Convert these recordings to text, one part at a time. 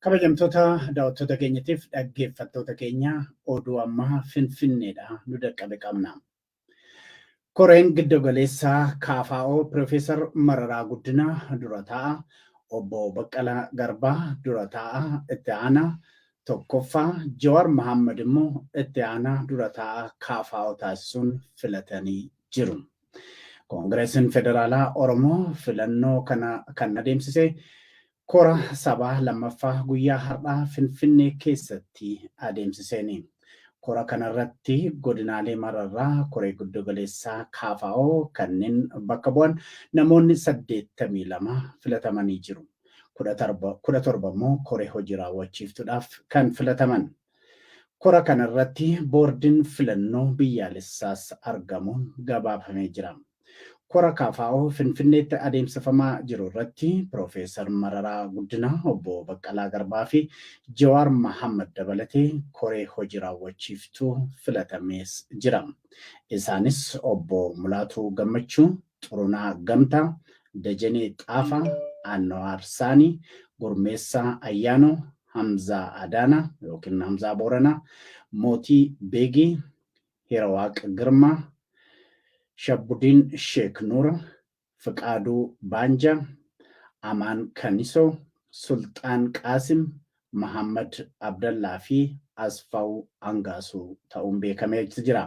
Kabajamtoota daawwattoota keenyatiif dhaggeeffattoota keenya oduu ammaa Finfinneedha nu dhaqqabe qabna. Koreen giddugaleessaa KFO Piroofeesar Mararaa Guddinaa dura taa'a, Obbo Baqqalaa Garbaa dura taa'a itti aanaa tokkoffaa, Jawaar Mahaammad immoo itti aanaa dura taa'aa KFO taasisuun filatanii jiru. Koongireesiin Federaalaa Oromoo filannoo kana kan adeemsise Kora sabaa 2ffaa guyyaa har'aa Finfinnee keessatti adeemsiseeni. Kora kanarratti godinaalee mararraa koree giddugaleessaa KFO kanneen bakka bu'an namoonni 82 filatamanii jiru. 17 immoo koree hojii raawwachiiftuudhaaf kan filataman. Kora kanarratti boordiin filannoo biyyaalessaas argamuun gabaafamee jira. Kora KFO Finfinneetti adeemsifamaa jiru irratti Piroofeesar Mararaa Guddinaa, Obbo Baqqalaa Garbaa fi Jawaar Mahaammad dabalatee koree hoji raawwachiiftuu filatamees jira. Isaanis Obbo Mulaatuu Gammachuu, Xurunaa Gamtaa, Dajanee Xaafaa, Anwaar Saanii, Gurmeessaa Ayyaanoo, Hamzaa Adaanaa yookiin Hamzaa Booranaa, Mootii Beegii, Hirawaaq Girmaa, Shabbudiin Sheek Nuura, Fiqaaduu Baanjaa, Amaan Kanisoo, Sulxaan Qaasim, Mahaammad Abdallaa fi Asfaw Angaasuu ta'uun beekamee jira.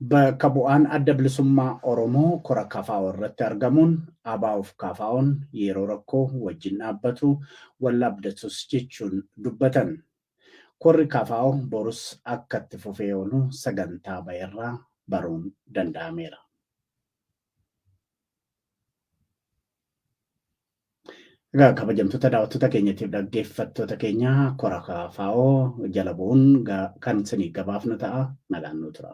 Bakka bu'aan Adda Bilisummaa Oromoo kora KFO irratti argamuun ABOf KFOn yeroo rakkoo wajjin dhaabbatu, wal abdatus jechuun dubbatan. Korri KFO borus akka itti fufee oolu sagantaa ba'erraa baruun danda'ameera. Egaa kabajamtoota daawwattoota keenyatiif dhaggeeffattoota keenya kora KFO jala bu'uun kan isinii gabaafnu ta'a. Nagaan nuu tura.